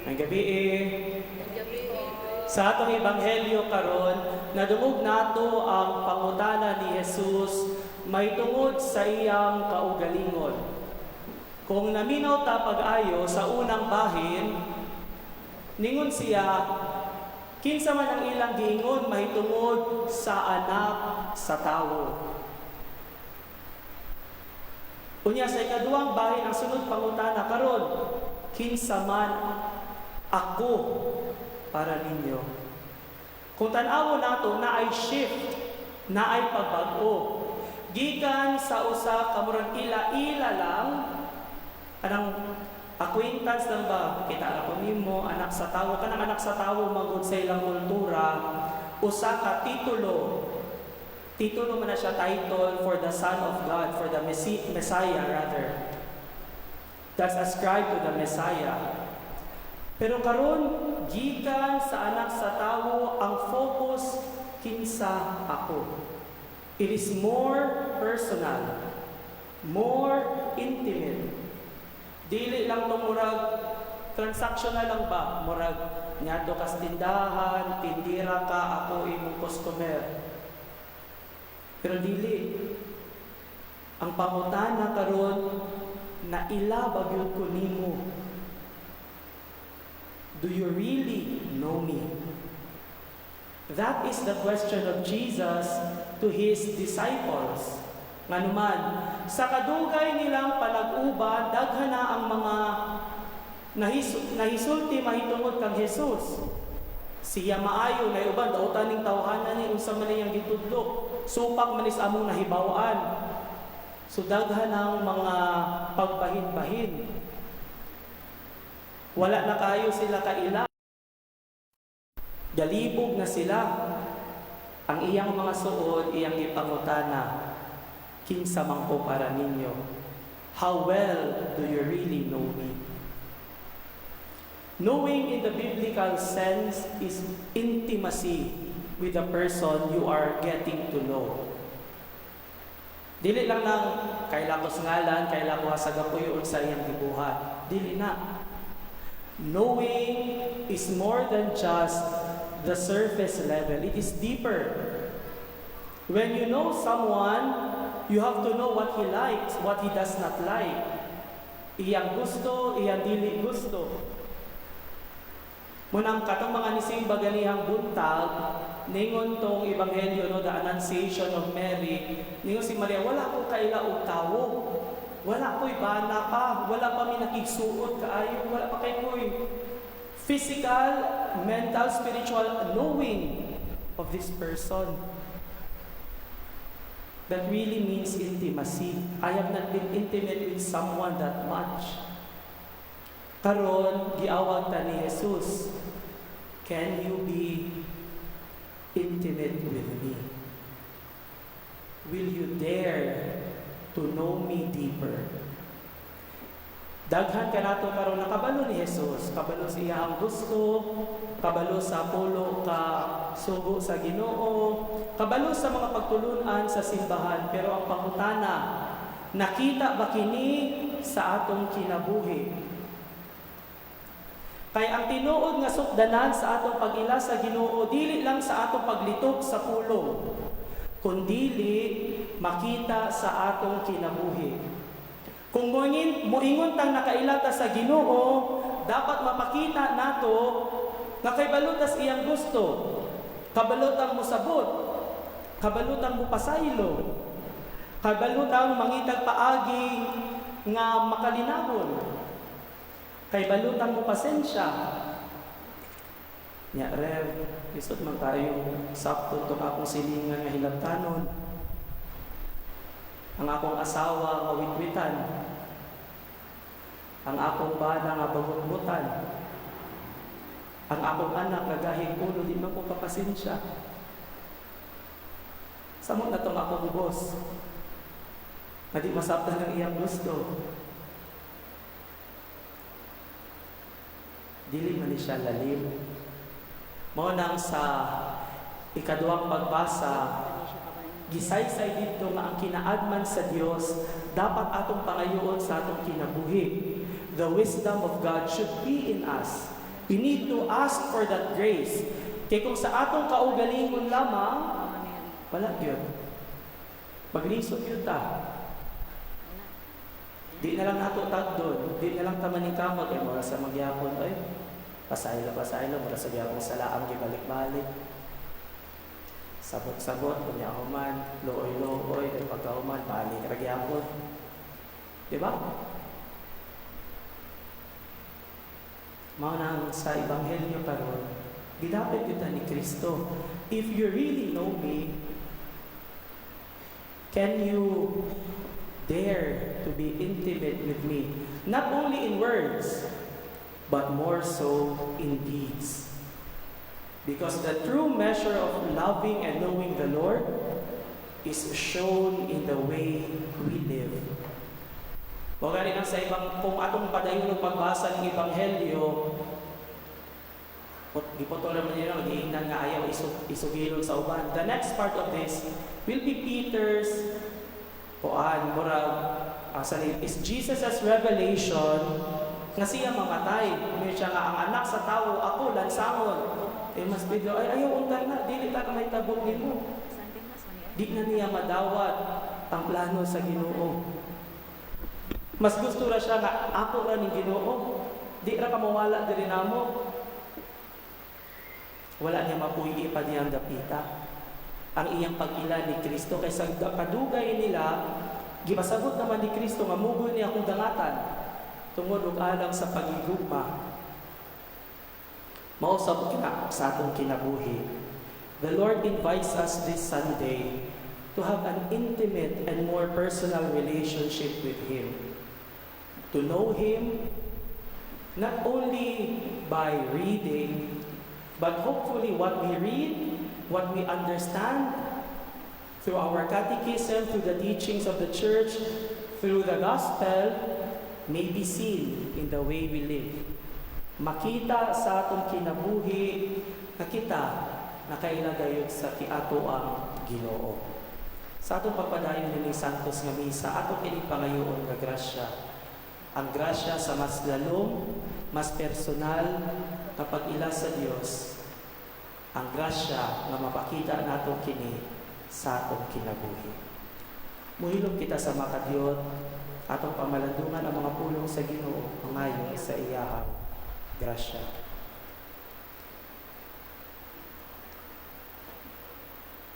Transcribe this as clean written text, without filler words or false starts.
Ang gabi eh. Sa atong ebanghelyo karon, nadungog nato ang pangutana ni Jesus mahitungod sa iyang kaugalingon. Kung naminaw ta pag-ayo sa unang bahin, ningon siya, "Kinsa man ang ilang giingon mahitungod sa Anak sa Tawo?" Unya sa ikaduhang bahin, ang sunod pangutana karon, "Kinsa man ako para ninyo?" Kung tan-awon nato, naay shift, naay pagbag-o. Gikan sa usa ka murag ila-ila lang, anang acquaintance lang ba, kita ra ko nimo, Anak sa Tawo, kanang Anak sa Tawo magud sa ilang kultura, usa ka titulo. Titulo man na siya, title for the Son of God, for the Messiah rather. That's ascribed to the Messiah. Pero karon, gikan sa Anak sa Tawo, ang focus, "Kinsa ako?" It is more personal, more intimate. Dili lang to murag transactional lang ba, murag niadto kas tindahan, tindira ka, ako imong customer. Pero dili. Ang pangutana karon, naila ba gyud ko nimo? Do you really know me? That is the question of Jesus to his disciples. Nganuman, sa kadugay nilang panag-uban, daghan na ang mga nahisulti mahitungod kang Jesus. Siya maayo na uban dautan ning tawhana ni, unsa man iyang gitudlo. Supak man is among nahibaw-an. So daghan ang mga pagbahin-bahin. Wala na kayo sila kaila. Galibog na sila. Ang iyang mga suod, iyang gipangutana, "Kinsa man ko para ninyo? How well do you really know me?" Knowing in the biblical sense is intimacy with the person you are getting to know. Dili lang nang kaila ko sa ngalan, kaila ko sa gapuyo sa iyang gibuhat. Dili na. Knowing is more than just the surface level. It is deeper. When you know someone, you have to know what he likes, what he does not like. Iyang gusto, iyang dili gusto. Munang katong mga nisimba ganihang buntag, ningon tong ebanghelyo, no, the Annunciation of Mary, ningon si Maria, "Wala ko kaila og tawo. Wala ko'y bana pa, wala pa mi nakigsuod kaayo, wala pa kay ko'y physical, mental, spiritual knowing of this person." That really means intimacy. I have not been intimate with someone that much. Karon, giawag ta ni Jesus, "Can you be intimate with me? Will you dare to know me deeper?" Daghan kanato karon nakabalo ni Jesus, kabalo sa iyang gusto, kabalo sa pulo ka sugo sa Ginoo, kabalo sa mga pagtulunan sa simbahan, pero ang pangutana, nakita ba kini sa atong kinabuhi? Kay ang tinuod nga sukdanan sa atong pag-ila sa Ginoo, dili lang sa atong paglitok sa pulong, kundili makita sa atong kinabuhi. Kung muingon tang nakaila ta sa Ginoo, dapat mapakita nato nga kabalo tas iyang gusto. Kabalo tang mosabot. Kabalo tang mopasaylo. Kabalo tang mangitag paagi nga makalinawon. Kabalo tang mopasensya. Nya Rev, lisod man kayo sakto tong akong silingan nga hilabtanon. Ang akong asawa nga witwitan. Ang akong bana nga bagutbutan. Ang akong anak nga gahig ulo, di man ko kapasensya. Samot na tong akong boss nga di masabtan ang iyang gusto. Dili man ni siya lalim. Mao nang sa ikaduhang pagbasa, gisaysay didto nga ang kinaadman sa Dios dapat atong pangayoon sa atong kinabuhi. The wisdom of God should be in us. We need to ask for that grace. Kay kung sa atong kaugalingon lamang, wala gyud. Maglisod gyud ta. Di na lang nato tagdon, di na lang ta maningkamot kay mura sa magyapon ay pasaylo, pasaylo, mura sa gyapon salaang gibalik-balik. Sabot-sabot, unya human, looy-looy, dahil pagkahuman, balik ra gyapon. Di ba? Mao nang sa Ebanghelyo karon, gidapit kita ni Kristo. "If you really know me, can you dare to be intimate with me? Not only in words, but more so in deeds." Because the true measure of loving and knowing the Lord is shown in the way we live. Mao gani nang sa ibang, kung atong padayon ng pagbasa ng Ebanghelyo, giputol naman nila, giingnan nga ayaw isugilon sa uban. The next part of this will be Peter's kuan, murag asa ni is Jesus' revelation nga siya mamatay. May siya nga ang Anak sa Tao ako lansangon. Eh mas Pedro ay ayaw unta na, dili ta na may tabok nimo. Di na niya madawat ang plano sa Ginoo. Mas gusto ra siya nga ako ra ning Ginoo. Di ra ka mawala diri namo. Wala niya mapuy pa niyang dapita ang iyang pag-ila ni Kristo kay sa kadugay nila, gipasabot naman ni Kristo nga mugoy niya akong dangatan tungod og alang sa pagigugma. Mao sab kina sa atong kinabuhi. The Lord invites us this Sunday to have an intimate and more personal relationship with Him. To know Him not only by reading, but hopefully what we read, what we understand through our catechism, through the teachings of the church, through the gospel, may be seen in the way we live. Makita sa atong kinabuhi nga kita nakaila gayud sa atoang Ginoo. Sa atong pagpadayon nining Santos nga Misa, atong kining pangayoon nga grasya. Ang grasya sa mas lalom, mas personal kapag ila sa Dios. Ang grasya nga mapakita nato kini sa atong kinabuhi. Muhilom kita sa makadiyot, atong pamalandungan ang mga pulong sa Ginoo, pangayo sa iyahang grasya.